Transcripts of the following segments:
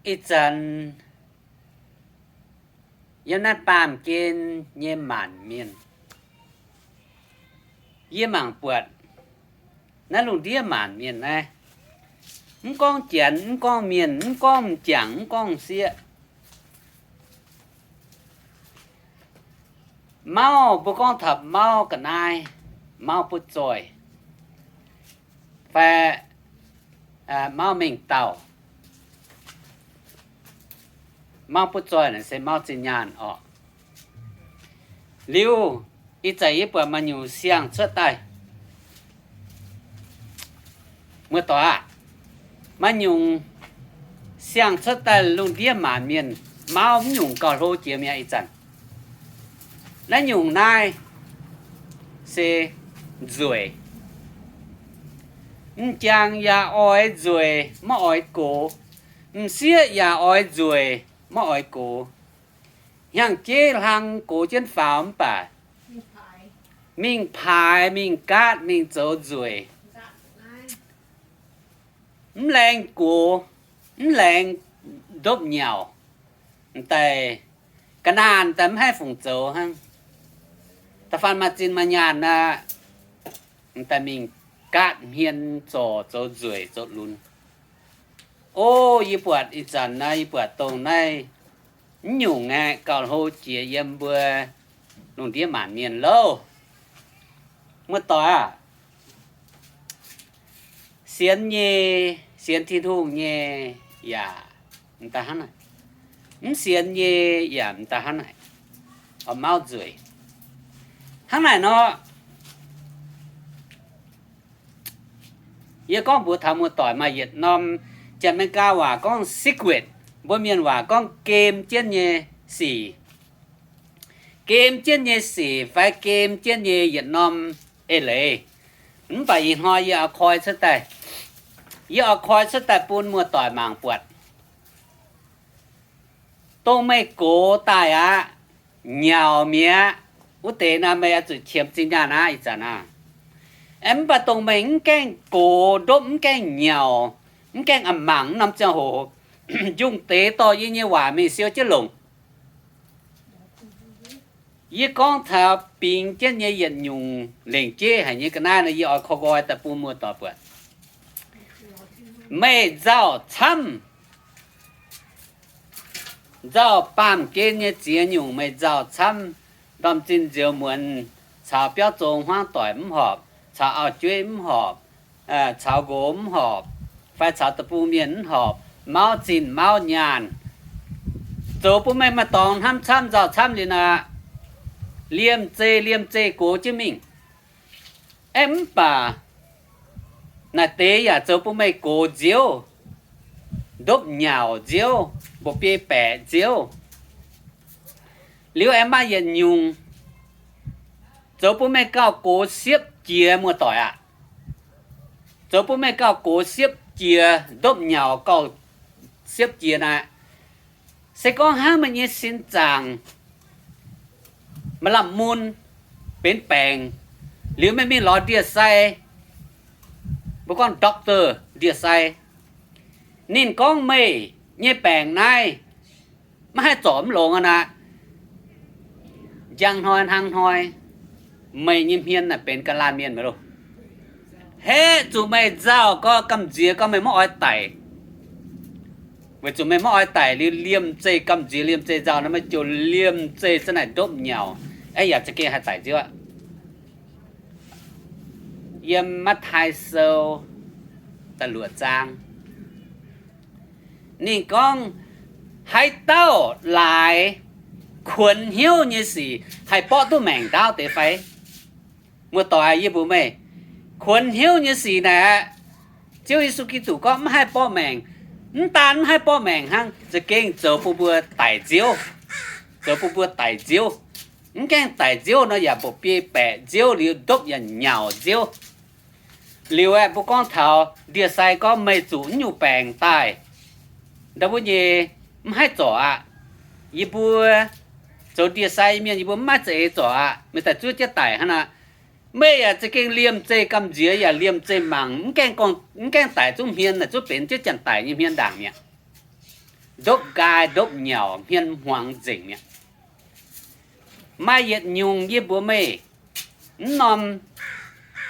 Ih zanc yiem naaiv baamh gen nyei maanc mienh, yie mangc buatc naaiv lungh ndiev maanc mienh naaiv, mv gorngv Janx, mv gorngv Mienh, mv gorngv m'jangc, mv gorngv m'sieqv, mauv, mbuo gorngv taux mauv ga'naaiv, mauv butv zoih, fai mauv mengh dauh, mauv butv zoih naaic se mauv zinh nyaanh orqc. Liuz, ih zanc yie buatc maaih nyungc siang cuotv daaih. Muoz-doic aah, maaih nyungc siang cuotv daaih lungh ndiev maanc mienh, mauv mv nyungc gauh hlo jiex mi'aqv ih zanc. Naaiv nyungc naaiv se nzueic. M'jangc yaac oix nzueic, maiv oix gox. M'sieqv yaac oix nzueic, maiv oix gox. Hnyangx-jeiv hlang gox jienv faaux mv baac mingh paaix, mingh gaatv, mingh zoux nzueic, mv laengz gox, mv laengz ndopv nyauc, m'daaih ga'naanh daaih mv haih fungc zoux hnangv. Da'faanh maaih zinh maaih nyaanh aqv, m'daaih mingh gaatv hmien zorc zoux nzueic zoux lunx. O, yie buatc ih zanc naaiv, yie buatc dongh naaiv mv nyungc aeqv, gauh hlo jiex yiem mbuo lungh ndiev maanc mienh loh. Muoz-doic aah, sienx nyei, sienx Tin-Hungh nyei yaac m'daaih hnangv naaic. Mv sienx nyei yaac m'daaih hnangv naaic. Oix mauv nzueic hnangv naaic nor. Yie gorngv mbuox taux muoz-doic maaih yietc norm, Janx-Meigaa waac gorngv secret, mbuo mienh waac gorngv gem jienv nyei sic. Gem jienv nyei sic fai gem jienv nyei yietc norm eix leiz. Mv baac ih hnoi yie oix koi cuotv daaih, yie oix koi cuotv daaih bun muoz-doic mangc buatc. Dongh meih gox daaih aqv, nyauc mi'aqv, wuov deix naaiv meih oix zuqc qiemx zinh nyaanh aqv ih zanc aqv. Mv baac dongh meih mv gaengh gox, ndopv mv gaengh nyauc, mv gaengh a'mangc wuov norm ziangh hoc, njungh deix dorh yie nyei waac mingh siou jienv longc. Yie gorngv taux bingx jienv nyei yietc nyungc lengc jeiv haic nyei ga'naaiv nor, yie oix koi nqoi daaih bun muoz-doic buatc. Meih nzauh camv, nzauh baamh gen nyei ziex nyungc meih nzauh camv, ndorm-zinh nzioux muonz, caux biauv zong hmuangv doic mv horpc, caux auv-jueiv mv horpc, caux nqox mv horpc, fai caux deic-bung mienh mv horpc, mauv zinh mauv nyaanh, zoux bun meih maaih dorngx hnamv camv nzauh camv liuz nor, liemh zeih liemh zeih gox jienv mingh. Aeqv, mv baac naaic deix yaac zoux bun meih gox nziouv, ndopv nyauc nziouv, mba'biei baeqc nziouv. Liuz aengx maaih yietc nyungc zoux bun meih gauh gox siepv jiex, muoz-doic aac. Zoux bun meih gauh gox siepv jiex, ndopv nyauc gauh siepv jiex naaic, se gorngv hnangv meih nyei sin zaangc maaih lamh mun, benx baengc, liuz meih mingh lorz ndie-sai, mbuo gorngv doctor, ndie-sai, ninh gorngv meih nyei baengc naaiv maiv haih zorc mv longx aqv. Njang hnoi hnangv hnoi, meih nyei hmien naaic benx ga'laanh mienh maiv loh. Haeqv zuqc meih nzauh gorx gamh nziex gorx meih maiv oix daic. Weic zuqc meih maiv oix daic liuz liemh zeih gamh nziex liemh zeih nzauh nor, meih ziouc liemh zeih za'naaic ndopv nyauc, aeqv, yaac za'gengh haih daic nziouv aqv. Yiem Matv^taai Sou da'luoqc zaang, ninh gorngv, haaix dauh laaix kuonx hnyouv nyei sic haih borqv duqv maengc ndaauv deix fai? Muoz-doic, yie mbuox meih, kuonx hnyouv nyei sic naaic, Ziouv Yesu Giduc gorngv maiv haih borqv maengc. Mv daan maiv haih borqv maengc hnangv, za'gengh zoux bun mbuo daic nziouv. Zoux bun mbuo daic nziouv. Mv gaengh daic nziouv nor yaac mba'biei baeqc nziouv liuz, ndopv yaac nyauc nziouv. Liuz aeqv, mbuo gorngv taux ndie-sai gorngv meih zuqc naaiv nyungc baengc daaih, ndau wuov nyei maiv haih zorc aqv. Yie mbuo zoux ndie-sai nyei mienh, yie mbuo maiv maaih za'eix zorc aqv. Meih daaih zuov jienv daic hnangv aqv. Meih yaac za'gengh liemh zeih gamh nziex yaac liemh zeih mangc, mv gaengh daic zungv hmien naaic, zuov benx jienv janx-daic nyei hmien ndaangc mi'aqv. ndopv nqaai ndopv nyauc hmien hmuangx nzengc mi'aqv. Maaih yietc nyungc yie mbuox meih, mv norm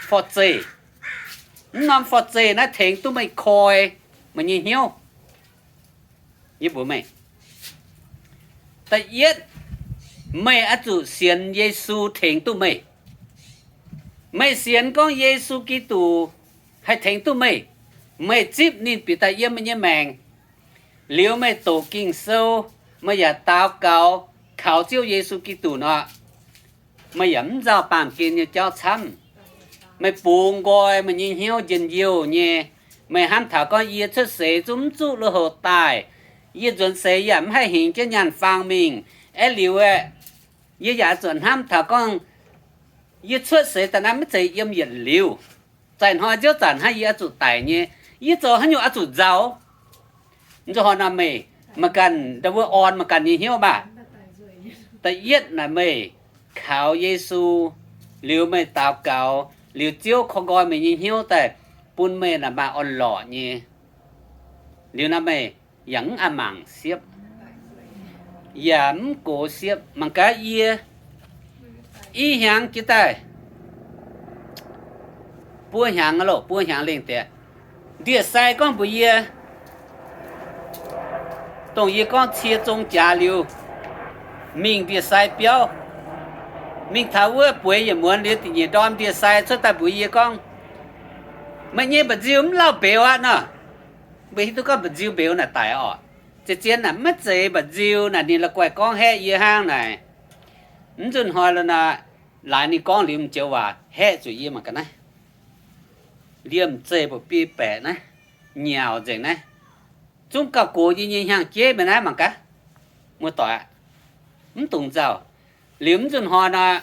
forv-zeih, mv norm forv-zeih naaiv tengx duqv meih koi meih nyei hnyouv. Yie mbuox meih, da'yietv, meih oix zuqc sienx Yesu tengx duqv meih. Meih sienx gorngv Yesu Giduc haih tengx duqv meih, meih zipv ninh bieqc daaih yiem meih nyei maengc, liuz meih doqc Ging-Sou, meih yaac daux gaux kaux Ziouv Yesu Giduc nor, meih yaac mv nzauh baamh gen nyei jauv camv. Meih bungx nqoi meih nyei hnyouv njien-youh nyei. Meih hnamv taux gorngv, yie cuotv seix zungv mv zuqc lui-houx daaih, yie nzuonx seix yaac mv haih hingx jienv nyaanh faang mingh. Aeqv, liuz aeqv, yie yaac zuqc hnamv taux gorngv, yie cuotv seix daaih naaiv maiv zeiz yiem yietc liuz. Zai hnoi nziouv zanc hnangv yie oix zuqc daic nyei, yie zoux haaix nyungc oix zuqc nzauh? Nzunc hnoi nor meih, meih ganh ndau wuov orn meih ganh nyei hnyouv maah! Da'yietv naaic meih kaux Yesu, liuz meih daux gaux, liuz Ziouv koi nqoi meih nyei hnyouv daaih, bun meih naaic maaih orn-lorqc nyei. Liuz nor meih yaac mv a'mangc siepv, yaac mv gox siepv. Mangc gaax yie i hnyangx jiex daaih buo hnyangx loh, buo hnyangx lengh deix, ndie-sai gorngv mbuox yie, dongh yie gorngv cie zong jaax liuz, mingh ndie-sai biauv, mingh taux wuov bueix yietc muonz liuz, da'nyeic ndorm ndie-sai cuotv daaih mbuox yie gorngv, meih nyei mba'nziu mv lauh mbeux aqv nor. Mbuo hiuv duqv gorngv mba'nziu mbeux naaic daic oc. Zien-zien naaic maiv zeiz mba'nziu naaic, ninh la'guaih gorngv haeqv yie hnangv naaic. Mv nzunc hnoi lo naaic, laaix ninh gorngv liuz m'joux waac haeqv zuqc yie mangc ga'naaiv. Liemh zeih mbu'biei baeqc naaiv, nyauc nzengc naaiv, zungv gauh gox yie nyei hnyangx-jeiv mingh naaiv mangc gaax. Muoz-doic aqv, mv dungx nzauh. Liuz mv nzunc hnoi nor,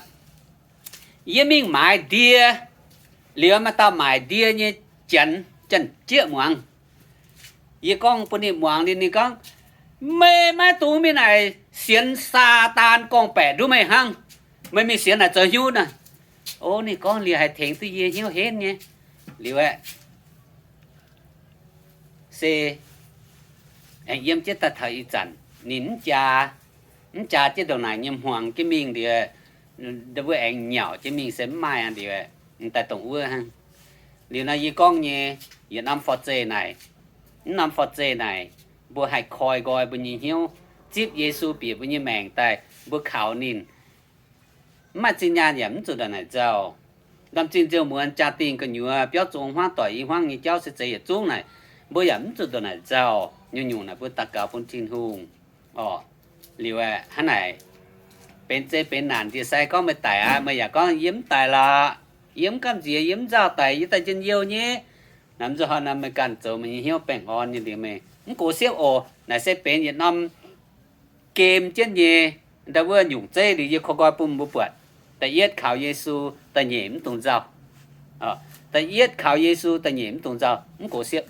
yie mingh maaiz ndie, liuz maaih dauh maaic ndie nyei janx, janx-jieqv muangx. Yie gorngv bun ninh muangx liuz ninh gorngv, meih maiv dungx mingh naaic sienx Saadaan gorngv-baeqc nduov meih hnangv. Meih mingh sienx naaic zoux hnyouv naaic. O, ninh gorngv liuz haiz tengx duqv yie hnyouv henv nyei. Liuz aeqv, se aengx yiem jienv daaih taux ih zanc ninh mv jaa, mv jaa jienv ndongc naaic nyei hmuangx jienv mingh liuz, mbuo aengx nyauc jienv mingh se mv maaih aqv. Liuz daaih dongh wuov hnangv. Liuz nor yie gorngv nyei, yietc norm forv-zeih naaic, mv norm forv-zeih naaic, mbuo haih koi nqoi mbuo nyei hnyouv, zipv Yesu bieqc mbuo nyei maengc daaih, mbuo kaux ninh. Mv maaih zinh nyaanh yaac mv zuqc ndongc naaic nzauh. Ndorm-zinh nziou-muonz, jaa-dingh gu'nyuoz, biauv zong hmuangv doic i hmuangv nyei jauv se zeiz yietc zungv naaic, mbuo yaac mv zuqc ndongc naaic nzauh. Nyungc-nyungc naaic mbuo daux gaux bun Tin-Hungh. Orqc, liuz aeqv, hnangv naaic, benx zei benx naanc ndie-sai gorngv meih daic aqv, meih yaac gorngv yie mv daic lorqc, yie mv gamh nziex, yie mv nzauh daic, yie daaih njien-youh nyei. Naaiv nzunc hnoi naaiv meih ganh zoux meih nyei hnyouv baengh orn nyei liuz, meih mv gox siepv oc. Naaic se benx yietc norm game jienv nyei ndau wuov nyungc zeiv liuz yie koi nqoi bun mbuo buatc. Da'yietv kaux Yesu, da'nyeic mv dungx nzauh. Da'yietv kaux Yesu, da'nyeic mv dungx nzauh, mv gox siepv.